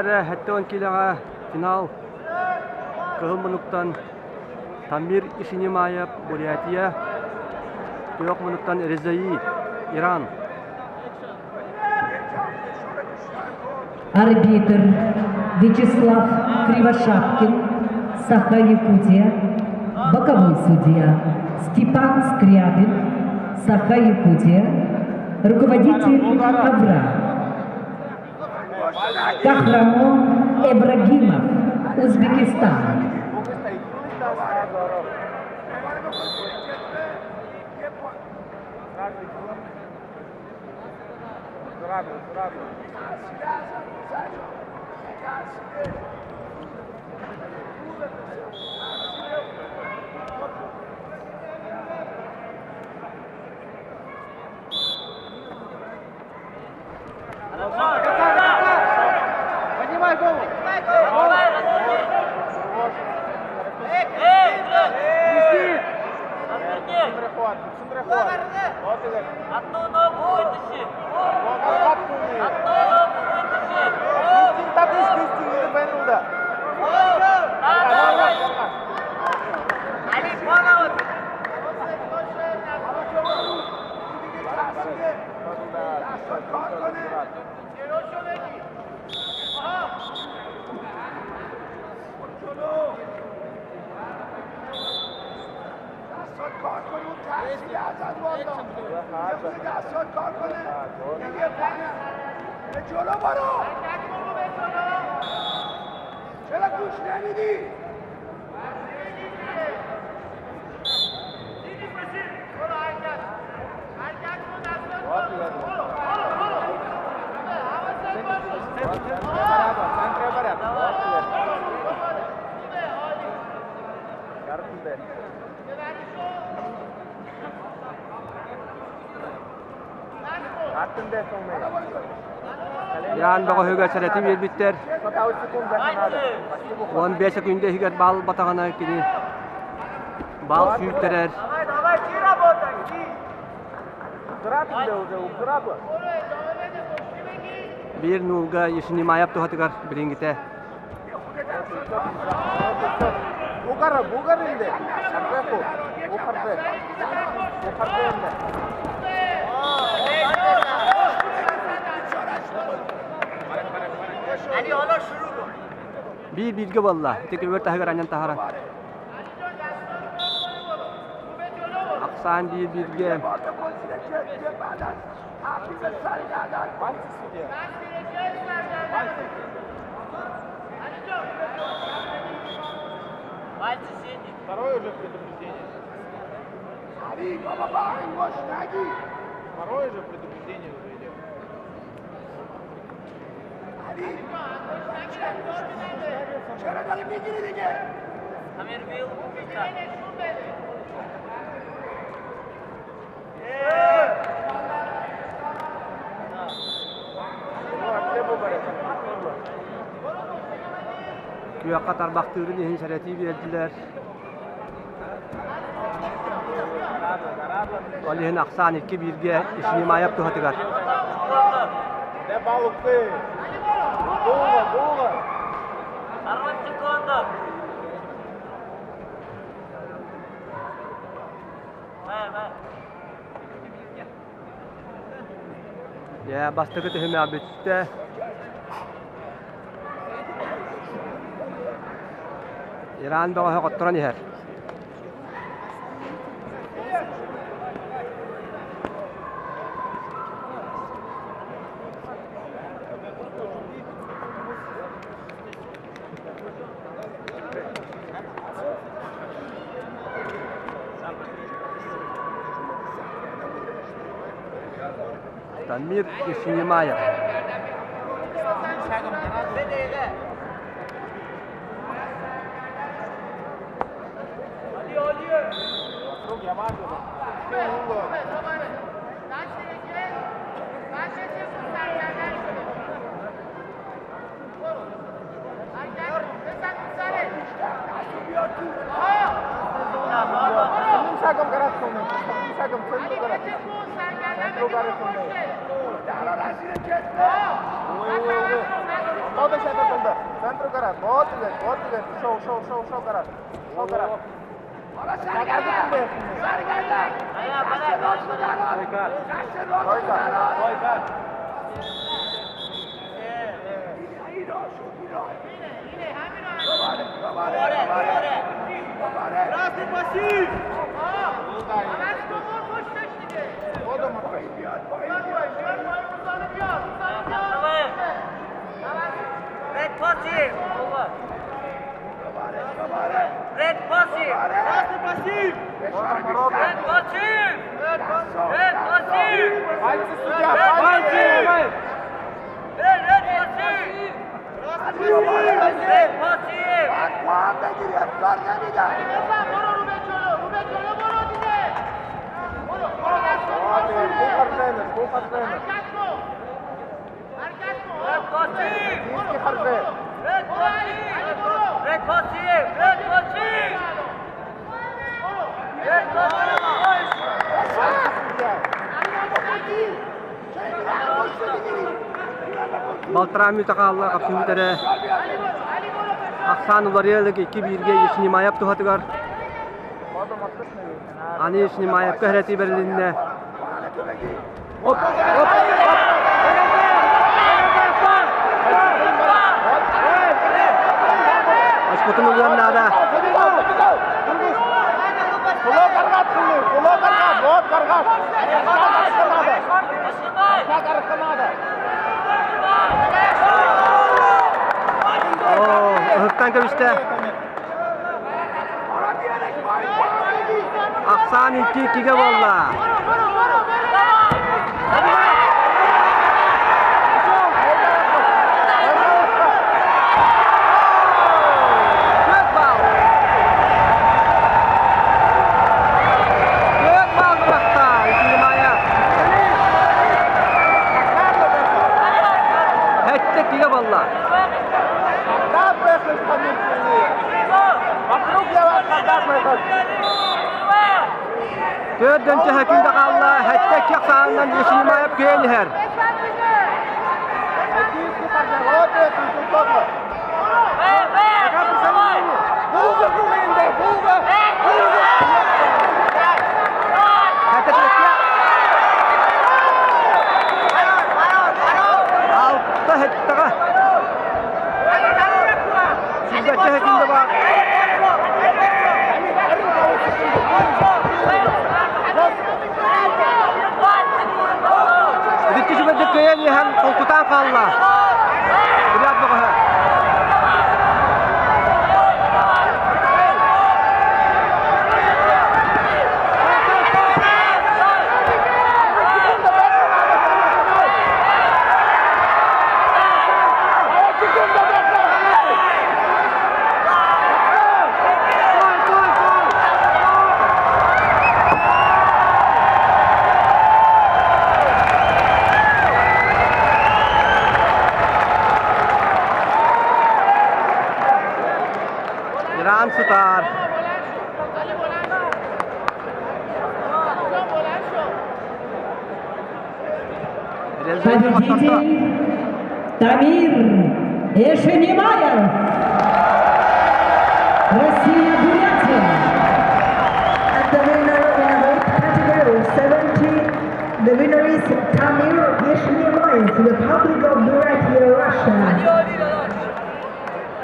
Кыргыттар 70 киилэҕэ финал кыһыл муннуктан Тамир Ишинимаев, Бурятия, күөх муннуктан Резаи, Иран. Арбитр Вячеслав Кривошапкин, Саха-Якутия, боковой судья Степан Скрябин, Саха-Якутия, руководитель ковра Кахрамон Эбрагимов, Узбекистан. Поднимай голову! Одну ногу вытащи! Одну ногу вытащи! Да, да, да! Иран бөҕөһүгэр сэрэтии биэрбиттэр. 15 секунда иһигэр баал батаҕына кини баал сүүртэрэр. Биир нуулга Ешинимаев туһатыгар билиҥҥитэ. Биир бииргэ буолла. Ити көбүөр таһыгар анньан таһара. Ахсаан биир бииргэ. Второе уже предупреждение. Второе же предупреждение уже идет. Күөххэ тарбахтыырын иһин сэрэтии биэрдилэр. Ол иһин ахсаан икки бииргэ Ишнимаев туһатыгар. Дьэ, бастакы түһүмэх бүттэ. Иран бөҕөһө хотторон иһэр. Дамир Ишинимаев. Red pasif. Red pasif. Red pasif. Red pasif. Red pasif. Red pasif. Red pasif. Red pasif. Red pasif. Red pasif. Red pasif. Red pasif. Red pasif. Балтараа мүнүүтэ хаалла хапсыһыы бүтэрэ. Ахсаан уларыйа илик 2-1-гэ Ешнимаев туһатыгар. Аны Ешнимаевка хэрэтии бэрилиннэ. Оп, оп, оп! Очкотун ылыан наада. Оо, ыһыктан кэбистэ. Ахсаан 2-2-гэ буолла. Түөрт баал. 4 баал бырахта Иснимая. 7-2-гэ буолла. 4 сөкүүндэ хаалла. 7-2 ахсаанынан Ешнимаев кыайан иһэр. 7-2. 6-7-ҕэ. 27 сөкүүндэ баар. Итиччэ үчүгэйдик кыайан иһэн холкутаан хаалла. Бурят бөҕөһө. Иран сытар. Победитель Тамир Эшенимаев. Россия, Бурятия. And the winner in the weight category 70, the winner is Tamir Yeshnimaev, Republic of Buryatia.